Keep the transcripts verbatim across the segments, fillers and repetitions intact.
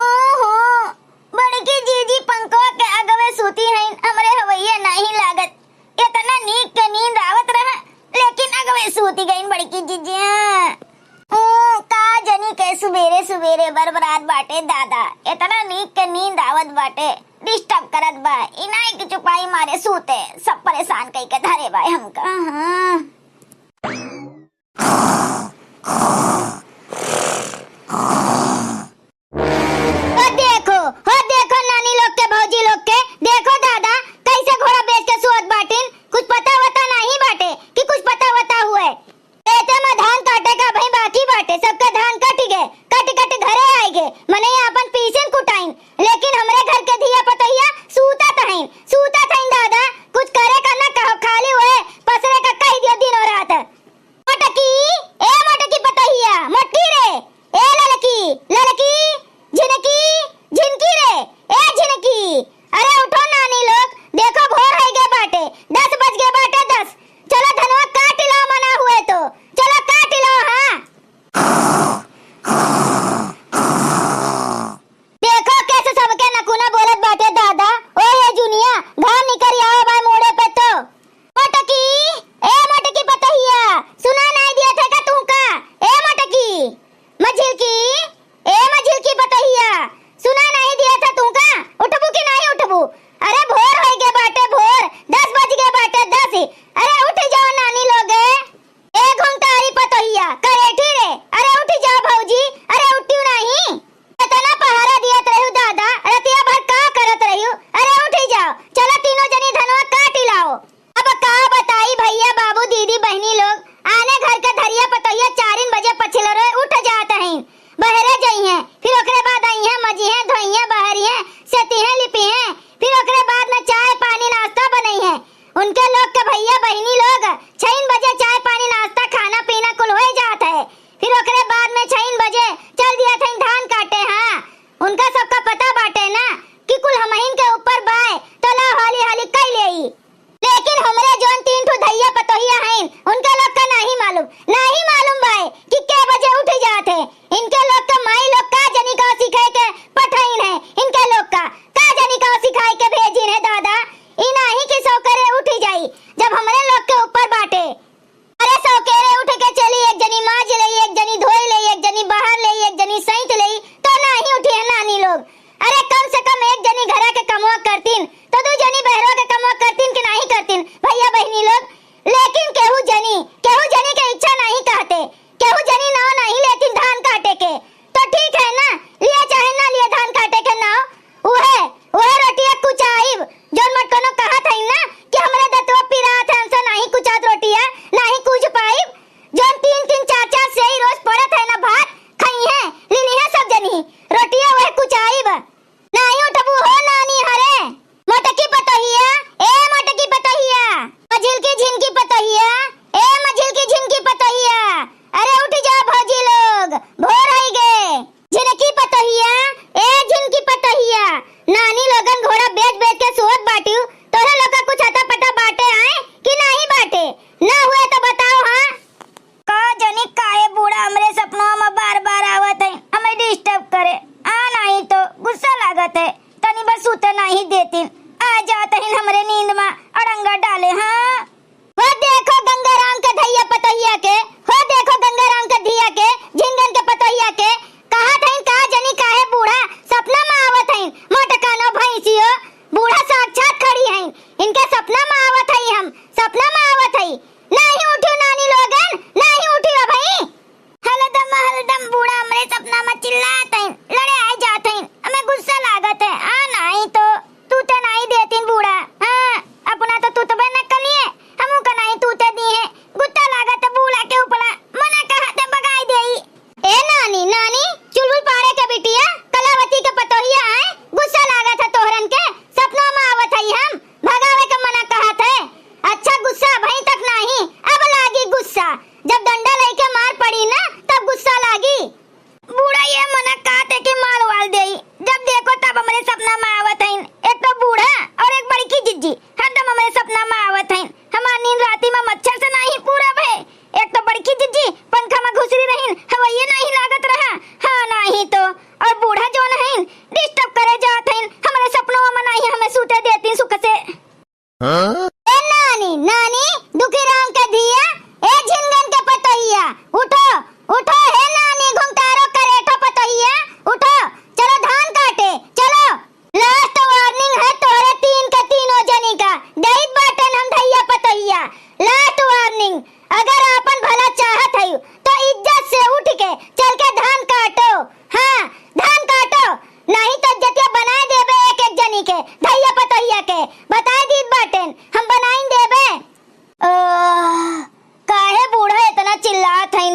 ओहो, बड़की जीजी पंखवा के अगवे सूती हईन, हमरे हवैया नाहीं लागत। एतना नीक के नींद आवत रहा, लेकिन अगवे सूती गईन बड़की जीजिया। ऊ, का जनी के सुबेरे सुबेरे बरबरात बाटे दादा, एतना नीक के नींद आवत बाटे, disturb करत बा। इनाई के चुपाई मारे सूते, सब परेशान कई के धरे बा हमका। हाँ। हो देखो, हो देखो नानी लोग के, भौजी लोग के, देखो दादा, कैसे घोड़ा बेच के सोत बाटिन, कुछ पता वता नाहीं बाटे कि कुछ पता वता हुए। खेते में धान काटे का अबहीं बाकी बाटे, सबके धान कटि गे, कटि कटि घरे आइ गे, मनई आपन पीसिन कुटाइन, लेकिन हमरे घर के धिया पतोहिया सूतत हइन, सूतत हइन दादा, कुछ करे का न कहो, खाली वह पसरे का कहि दियो दिनों रात। मोटकी, ए मोटकी पतोहिया, मोटकी रे, ए ललकी, ललकी, झिनकी, झिनकी रे, ए झिनकी, अरे उठो नानी लोग, देखो भोर होइ गे बाटे, दस बज गे बाटे, दस। चलो धनवा काटि लाओ, मना हुए तो, चलो काटि लाओ, हाँ। देखो कैसे सबके नकुना बोलत बाटे दादा। ओ ये जुनिया, घाम निकरि आवा बाय मोड़े पे तो। मोटकी, ए मोटकी पतोहिया, सुनाई नाहीं दियत है का तुहका? ए मोटकी, मझिलकी, ए मझिलकी पतोहिया, सुनाई नाहीं दियत है तुहका? उठबू कि नाहीं उठबू? अरे भोर होइ गे बाटे भोर, दस बजि गे बाटे दस। अरे उठि जाओ नानी लोगे। ए घुंघटारी पतोहिया, करेठी रे, अरे उठि जाओ भौजी, अरे उठिउ नाहीं। एतना पहरा दियत रहिउ दादा, रतिया भर का करत रहिउ? अरे उठि जाओ, चलो तीनों जनी धनवा काटि लाओ। अब का बताई भइया, बाबू, दीदी, बहिनी लोग, आने घर के धरिया पतोहिया चारिन बजे पछिलरे उठ जात हइन, बहरे जइहें, फिर ओकरे बाद अइहें, मजिहें, धोइहें, बहरिहें, सेतिहें, लिपिहें, फिर ओकरे बाद में चाय, पानी, नाश्ता बनइहें। उनके लोग के भइया, बहिनी लोग, छइन बजे चाय, पानी, नाश्ता, खाना, पीना कुल होइ जात है। फिर ओकरे बाद में छइन बजे चल दिया थइन धान काटे। हाँ, उनका सबका पता बाटे ना कि कुल हमहिन के ऊपर बाय, तो लाओ हाली हाली कइ लेई। लेकिन हमरे जौन तीन ठो धइया पतोहिया हइन, उनके लोग का नाहीं मालूम, नाहीं मालूम बाय कि के बजे उठि जात है। इनके लोग का माई लोग का जनी का सिखाए के पठइन है, इनके लोग का का जनी का सिखाए के भेजिन है दादा। ई नाहीं कि सौकेरे उठि जाई, जब हमरे लोग के ऊपर बाटे। अरे सौकेरे उठि के चली, एक जनी माज लेई, एक जनी धोइ लेई, एक जनी बहार लेई, एक जनी सैंत लेई, तो नाहीं उठिहें नानी लोग। अरे कम से कम एक जनी घरा के कमवा करतिन, तो दुइ जनी बहरवा के कमवा करतिन कि नाहीं करतिन, भइया बहिनी लोग। लेकिन केहू जनी, केहू जनी के इच्छा नाहीं कहते, केहू जनी नाव नाहीं लेतिन धान काटे के।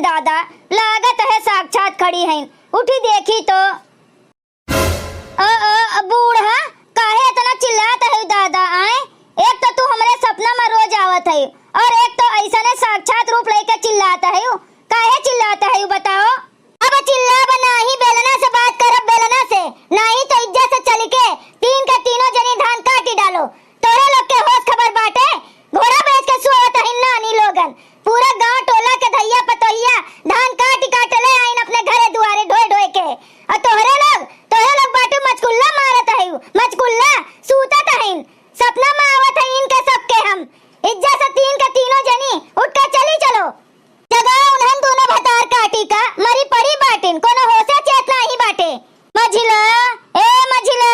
दादा, लागत है साक्षात खड़ी हैं, उठी देखी तो। ओ, ओ, बूढ़ा, काहे इतना चिल्लात है दादा, आए? एक तो तू हमरे सपना में रोज आवत है, और एक तो ऐसने साक्षात रूप लेके चिल्लात है, काहे चिल्लात है, बताओ? अब चिल्लाब नाही, बेलना से बात करब, बेलना से, नाही तो इज्जत से चल के तीन के तीनों जनी धान काटी डालो। तोरे लोग के होश खबर बाटे? घोड़ा बेच के सोवत हइन नानी लोगन। पूरा गांव टोला के धइया पतोहिया धान काटी काटे ले आइन अपने घरे दुआरे ढोए ढोए के। और तोहरे लोग, तोहरे लोग बाटू मचकुल्ला मारत हइउ, मचकुल्ला सूतत हइन। सपना में आवत हइन इनके सबके हम। इज्जत से तीन के तीनों जनी उठ के चली चलो। जगाओ उन्हन दोनों भतार काटी का, मरी पड़ी बाटिन, कोनो होशे चेत नाही बाटे। मझिला, ए मझिला,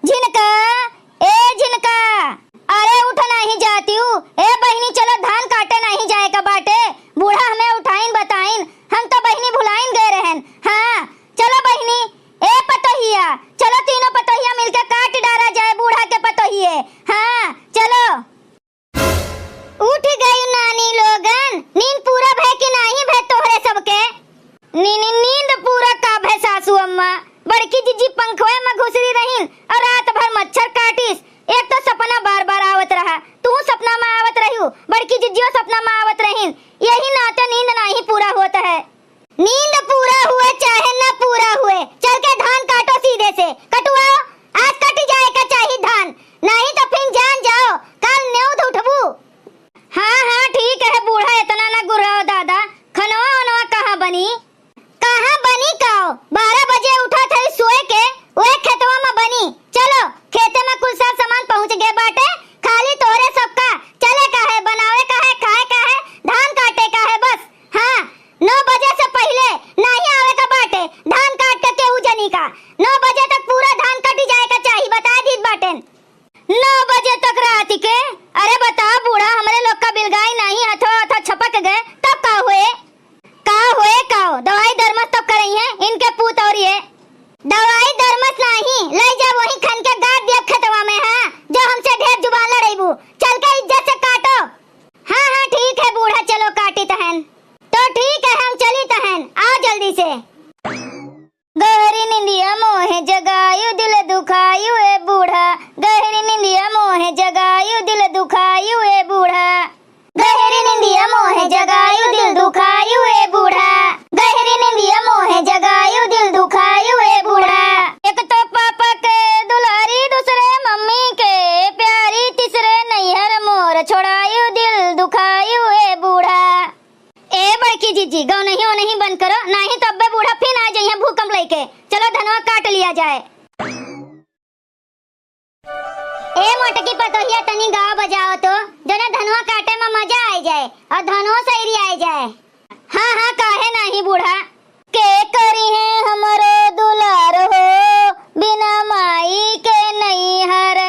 झिनका, ए झिनका, अरे उठ नाही जातिउ, ए बहिनी चलो धान काटे नाही जाए का बाटे, बूढ़ा हमें उठाइन बताइन, हम तो बहिनी भुलाइन गए रहन। हाँ, चलो बहिनी, ए पतोहिया, चलो तीनों पतोहिया मिलके काट डारा जाए बूढ़ा के पतोहिए। हाँ, चलो। उठ गई नानी लोगन, नींद पूरा भय कि नाही भय तोहरे सबके? नी-, नी-, नींद पूरा का भय सासू अम्मा? बड़की जिज्जी पंखवे में घुसरी रहीन और रात भर मच्छर काटिस। एक तो सपना बार बार आवत रहा, तू सपना में आवत रहिउ, बड़की जिज्जियो सपना में आवत रहीन, यही नाते नींद नाही पूरा होत है। नींद पूरा हुए चाहे न पूरा हुए, चल के धान काटो सीधे से। कटुआओ, आज कट जाए का चाही धान, नाही तो फिर जान जाओ, काल नेउध उठबू। हाँ, हाँ, ठीक है बूढ़ा, इतना न गुर्राओ दादा। खनवा वनवा कहाँ बनी? कहाँ बनी काओ? बारह बजे उठत है सोए के, ओए खेतवा में बनी। चलो, खेते में कुल सार सामान पहुँच गए बाटे, खाली तोहरे सबका चले का है, बनावे का है, खाए का है, धान काटे का है बस। हाँ, नौ बजे से पहिले नाही आवे का बाटे, धान काट के केहू जनी का। नौ बजे तक पूरा धान कट जाए का चाही, बता दीत बाटेन। नौ बजे तक रात के? अरे बताओ बूढ़ा, हमरे लोग का बिलगाई नाही, हथवा हथा छपक गए, तब का हुए? का हुए का हो? दवाई दरमस तब करई है इनके पूत और ये। दवाई दरमस नाही, ले जा वही खन के गाड़ दिया खेतवा में, हाँ, जो हमसे ढेर जुबान लड़ेबू। चल के इज्जत से काटो। हाँ, हाँ, ठीक है बूढ़ा, चलो काटी तहन। तो ठीक है, हम चली तहन, आओ जल्दी से। गहरी निंदिया मोहे जगायु दिल दुखायु ए बूढ़ा, गहरी निंदिया मोहे जगायु दिल दुखायु ए बूढ़ा। गहरी निंदिया मोहे जगायु दिल दुखायु ए बूढ़ा, गहरी निंदिया मोहे जगायु दिल दुखायु ए बूढ़ा। एक तो पापा के दुलारी, दूसरे मम्मी के प्यारी, तीसरे नैहर मोर छोड़ायु दिल दुखायु ए बूढ़ा। ए बड़की जीजी, गौनही ओनही बंद करो, नाही तो अब्बे बूढ़ा फिन आ जइहें भूकंप लइके। चलो धनवा काट लिया जाए। ए मोटकी पतोहिया, तनी गाओ बजाओ तो, जने धनवा काटे में मजा आइ जाए और धनवो सैरी आइ जाए। हाँ, हाँ, काहे नाही बूढ़ा। के करिहें हमरो दुलार हो, बिना माई के नैहर।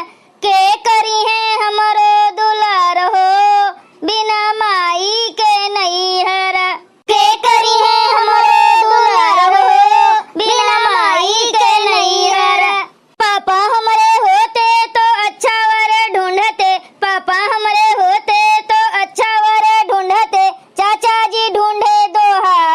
के करिहें हमरो दुलार हो, बिना माई के नैहर। के करिहें हमरो दुलार हो, बिना माई के नैहर। पापा हमरे होते तो अच्छा वर ढूंढते, पापा हमरे होते तो अच्छा वर ढूंढते, चाचा जी ढूंढे दोहा।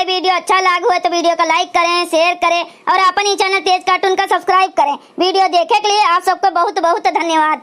वीडियो अच्छा लाग हुए तो वीडियो का like करें, share करें और अपन ही चैनल तेज कार्टून का subscribe करें। वीडियो देखे के लिए आप सबको बहुत बहुत धन्यवाद।